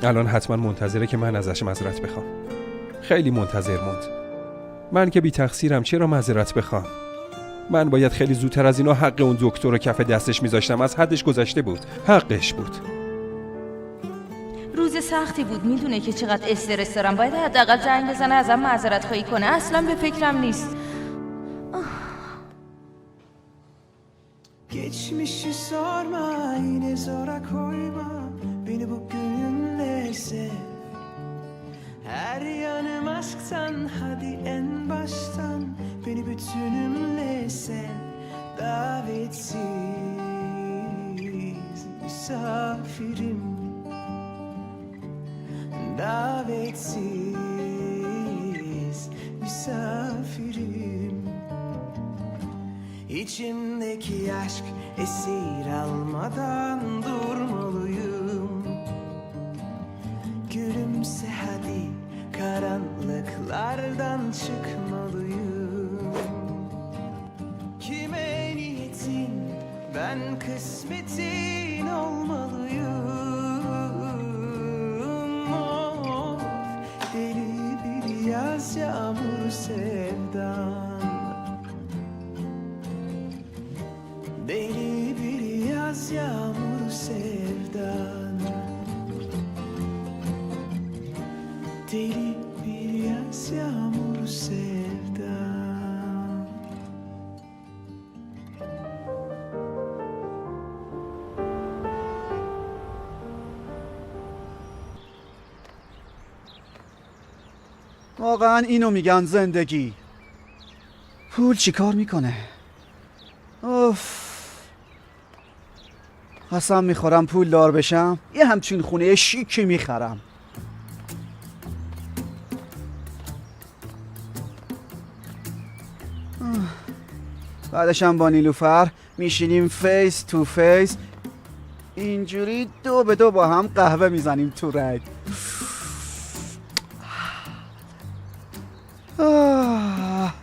الان حتما منتظره که من ازش معذرت بخوام. خیلی منتظر موند. من که بی تقصیرم، چرا معذرت بخوام؟ من باید خیلی زودتر از اینا حق اون دکتر رو کف دستش میذاشتم. از حدش گذشته بود، حقش بود. روز سختی بود، میدونه که چقدر استرس دارم. باید حداقل زنگ بزنه ازم معذرت خواهی کنه. اصلا به فکرم نیست. Geçmişi sorma, yine zora koyma. Beni bugünümle sev. Her yanım aşktan, hadi en baştan. Beni bütünümle sev. Davetsiz misafirim. Davetsiz misafirim. İçimdeki aşk esir almadan durmalıyım. Gülümse hadi, karanlıklardan çıkmalıyım. Kime niyetin, ben kısmetin olmalıyım. Of, deli bir yaz yağmuru sevdan. Deli bir yaz yağmuru sevdan. Deli bir yaz yağmuru sevdan. واقعا اینو میگن زندگی. پول چیکار میکنه؟ اوف، قسم میخورم پول دار بشم یه همچین خونه شیکی میخرم. بعدشم با نیلوفر میشینیم face to face، اینجوری دو به دو با هم قهوه میزنیم تو رگ. آه.